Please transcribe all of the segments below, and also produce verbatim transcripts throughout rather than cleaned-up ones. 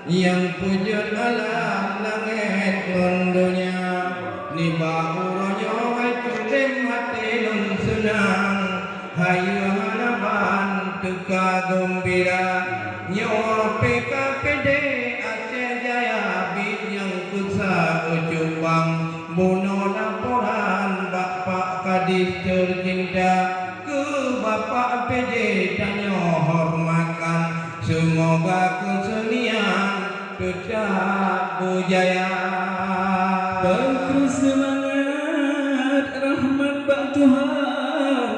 Nyang peujeuet alam langét ngon donya, nibak uroe nyoe hai culém até lôn seunang. Hayeue hana ban teuka geumbira, nyoe P K P D Aceh Jaya biet nyang keusa u Jombang. Bunoe laporan bak Pak Kadis teucinta, keu Bapak P J tanyoe hormatkan. Seumoga keuseunian teutap beujaya. Bangkrut seumangat rahmat bak Tuhan,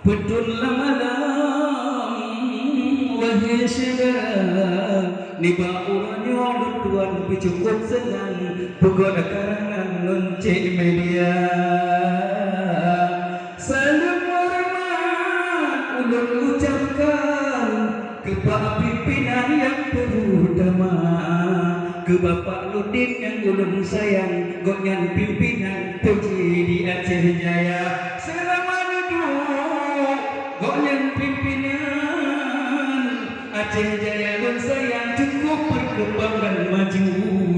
peutrön lam alam, wahé syedara. Nibak uroe nyoe lôn tuan peucukôp seunang, peugöt karangan lôn cék media. Saleuem horeumat ulôn ucapkan keu Pak Pimpinan nyang peurutama, keu Bapak Nurdin nyang ulôn sayang, gobnyan pimpinan P J di Aceh Jaya. Seulama neuduek gobnyan pimpinan, Aceh Jaya lôn sayang, cukup beukeumbang dan maju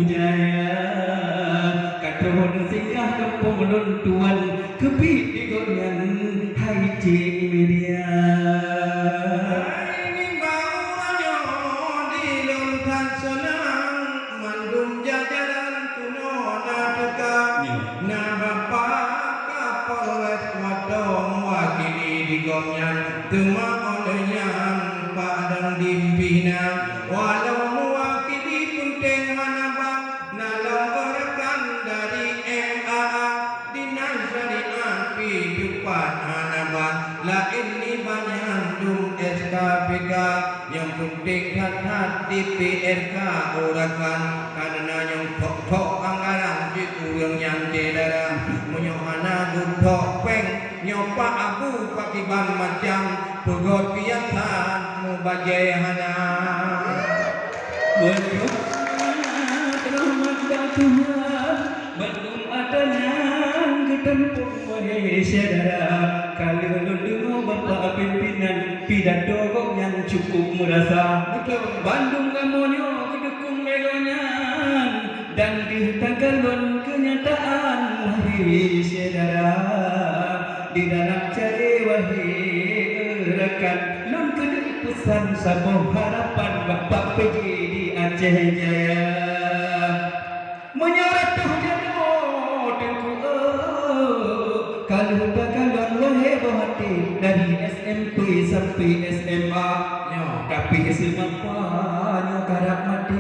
jaya. Ka troh neusinggah gampông lôn tuan, keubiet di gobnyan hai cék media. Hai nibak uroe nyoe di lôn that seunang, mandum jajaran keunoe na teuka. Ya. Na Bapak Kapolres watèe meuwakili di gobnyan, teuma óh lheueh nyan Pak Dandim pih na. Walau meuwakili peunteng hana ban, na lom rakan dari M A A, Dinas Syariat pih teupat hana ban, laén nibak nyan dum S K P K, nyang peunteng that-that D P R K urakan, kareuna nyang thok-thok anggaran cit ureuëng nyan syedara. Meunyoe hana geuthok péng, nyoe Pak Abu pakiban macam, peugöt kiasan mubajée hana. Beureukat rahmat bak Tuhan, bandum atra nyang geuteumpông, wahé syedara. Ka lheueh lôn deungoe Bapak Pimpinan pidato gobnyan cukup meurasa. Beutôi. Bandum kamoe nyoe geudukong lé gobnyan, dan deuh takalon keunyataan, wahé syedara. Di dalam cahé, wahé rakan, lôn keuneuk peusan saboh harapan bak Pak P J di Aceh Jaya. Meunyoe ratoh jaroe Teungku, ka lheueh takalon, wahé boh até, dari S M P sampai S M A. Nyoe, tapi seumapa nyoe karab maté.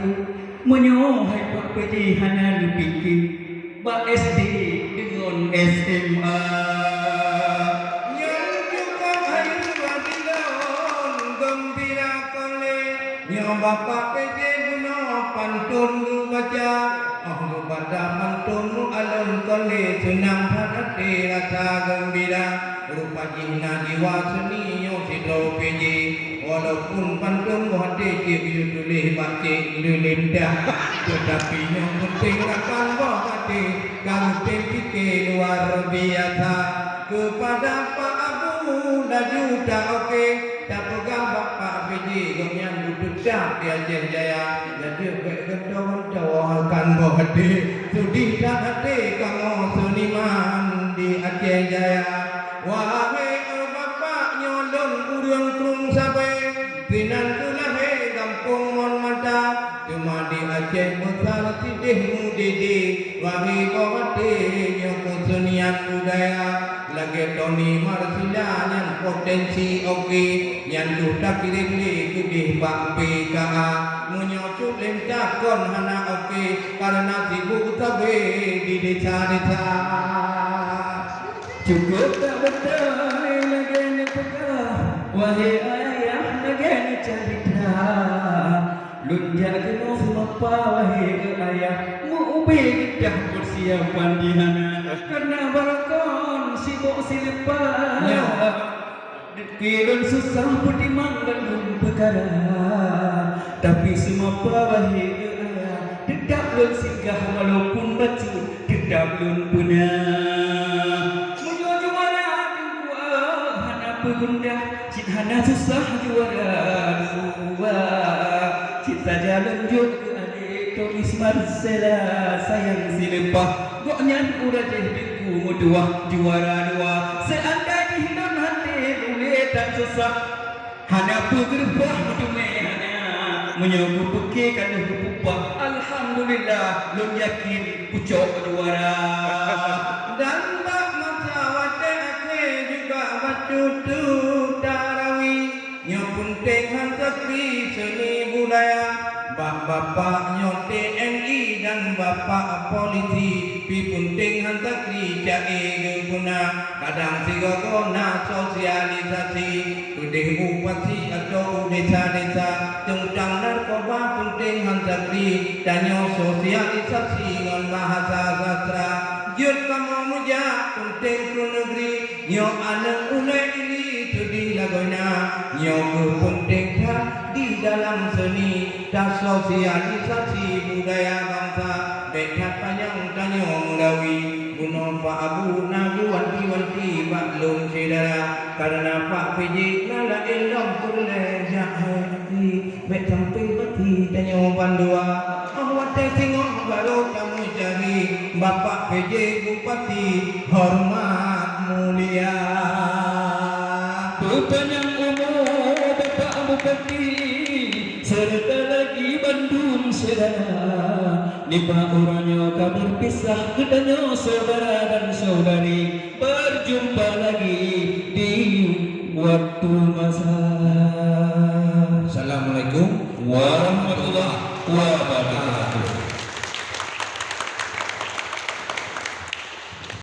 Meunyoe hai Pak P J hana neupike, bak S D deungon S M A. Nyang cukup hai dua bilon geumbira kon lé. Nyoe Bapak P J bunoe pantôn geubaca. Óh geubaca pantôn meualon kon lé, seunang that até rasa geumbira. Rupa jih na jiwa seuni nyoe sidroe P J. Walaupun pantôn boh até cit geuyue tuléh bak cék leulinda, teutapi nyang peunteng rakan boh até ka geutem pike luar biasa. Keupada Pak Abu laju ta-oke, tapeugah bak Pak P J, gobnyan beuteutab di Aceh Jaya. Laju bék geuto-geuto rakan boh até, seudeh that até kamoe seuniman di Aceh Jaya. Wahé Bapak, nyoe lôn ureuëng Krueng Sabé, sinan kulahé gampông Mon Mata, teuma di Aceh Besar sideh meudidih. Wahé boh até, nyoe keuseunian budaya, lagée Toni Marsila nyan potensi oke, nyan deuh takirém lé keudeh bak P K A. Meunyoe cut lé takon hana oke, kareuna sibuk sabé di desa-desa. Cukup that beutôi lagée neupeugah, wahé ayah, lagée neucarita. Lôn jak keunoe seumapa, wahé ayah, meu-ubé geudah peusiapan di hana, kareuna barokon sibok sileupah. Ya. Keu lôn susah peutimang bandum peukara, tapi seumapa, wahé ayah, teutap lôn singgah walaupun bacut teutap lôn peuna. Meunyoe juara Teungku, hana peugundah, cit hana susah juara dua. Cit Saja lôn jok keu adék Tolis Marcella sayang sileupah. Gobnyan udah jih teungku meutuah juara dua. Seandai jih lôn hana ulée tan susah. Hana peugeureupah meuteumé hana. Meunyoe geupeuke ka lheueh geupeuphah. Alhamdulillah lôn yakin pucok juara. Dan bak masa watée akhé juga bacut tarawih. Nyoe peunteng han sakri seuni budaya. Bak bapak nyoe T N I dan bapak polisi, pi peunteng han sakri ca-e geupeuna. Kadang sigoe-goe na sosialisasi, keudeh u pasi atau u desa-desa, teuntang narkoba peunteng han sakri. Tanyoe sosialisasi ngon bahasa sastra. Jeuet kamoe meujak peunteng keu negeri. Nyoe aneuk ulée ini teudeh lagoena, nyoe keuh peunteng that di dalam seuni, tasosialisasi budaya bansa. Bék that panyang tanyoe meulawi, bunoe Pak Abu na geuwanti-wanti bak lôn syedara, kareuna Pak P J na laén lom peureulée jak hai hati. Bék sampai mati tanyoe bandua. Oh watée singoh barô tameujahi, Bapak P J Bupati hormat mulia. Peupanyang umu Bapak Bupati, serta lagi bandum syedara. Nibak uroe nyoe ka beupisah, geutanyoe syedara dan syedari, berjumpa lagi di waktu masa.